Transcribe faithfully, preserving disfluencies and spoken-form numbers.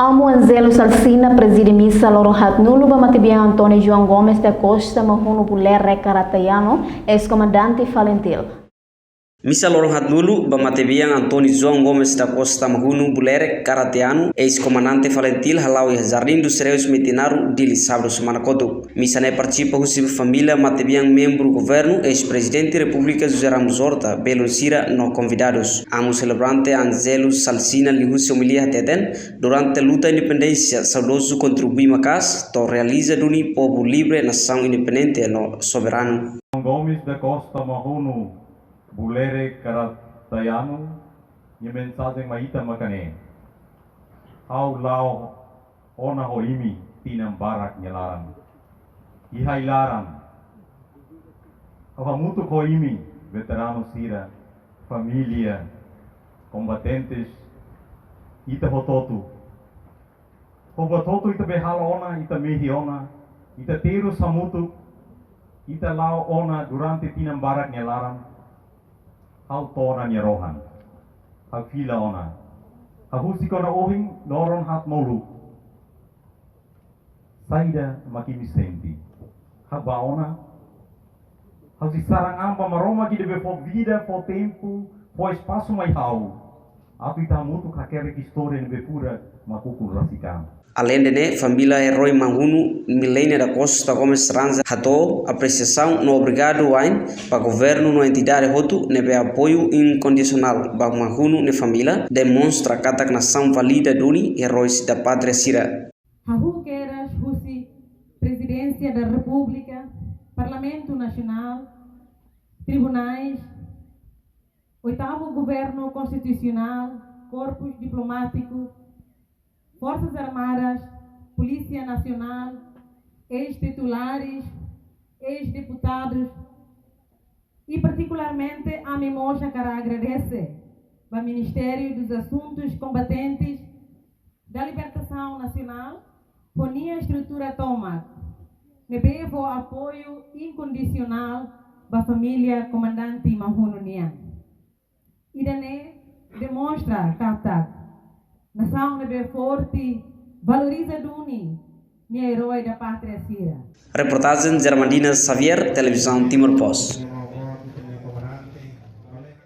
Amu Angelo Salsina prezide misa loron haatnulu ba matebian António João Gomes da Costa Mahunu Bulerek Karatayano, eis-komandante Falintil. Misa loron haatnulu ba matebian António João Gomes da Costa Mahunu Bulerek Karatayano, eis-komandante Falintil, hala'o iha Jardim dos Heróis Metinaro, Dili, sábadu semana kotuk. Misa ne'e partisipa husi família matebian membru governu, eis-prezidente Repúblika José Ramos Horta, belun sira no konvidadus. Amu selebrante Angelo Salsina liuhusi omilia hateten, durante luta independénsia, saudozu kontribui maka'as to'o realiza duni povu livre, nasaun independente no soberanu. Gomes da Costa Mahunu Bulerek Karatayano, nia mensajen mai ita mak ne'e: Ha'u la'o ona ho imi tinan barak nia laran. Iha ai-laran, ha'u hamutuk ho imi, veteranu sira, família, kombatentes, ita hotu-hotu. Ho buat hotu ita bele halo ona, ita mehi ona, ita terus hamutuk, ita la'o ona durante tinan barak nia laran. Ha'u to'o ona nia rohan. Ha'u fila ona. Ha'u husik ona ohin loron haatnulu. Saida mak imi sente? Ha'u bá ona. Ha'u sei saran an ba Maromak ida be fó vida, fó tempu, fó espasu mai ha'u, atu ita hamutuk hakerek istória ne'ebé furak mak ukun rasik an. Aleinde ne'e, família erói Mahunu Milenia da Costa Gomes Ranza hato'o apresiasaun no obrigadu wa'in ba governu no entidade hotu ne'ebé apoiu inkondisionál ba Mahunu nia família, demonstra katak nasaun valida duni eróis da pátria sira. Hahú kedas husi Presidência da República, Parlamento Nacional, tribunais, oitavo Governo Constitucional, Corpus Diplomático, Forças Armadas, Polícia Nacional, eis-titulares, eis-deputados, e particularmente ami mós hakarak agradese ba Ministério dos Assuntos Combatentes da Libertação Nacional, ho nia estrutura tomak, ne'ebé fó apoiu inkondisionál ba família komandante Mahunu nian. Ida-ne'e demonstra katak nasaun ne'ebé forte valoriza duni nia erói da pátria sira. Reportajen Germandina Xavier, Televizaun Timor Post.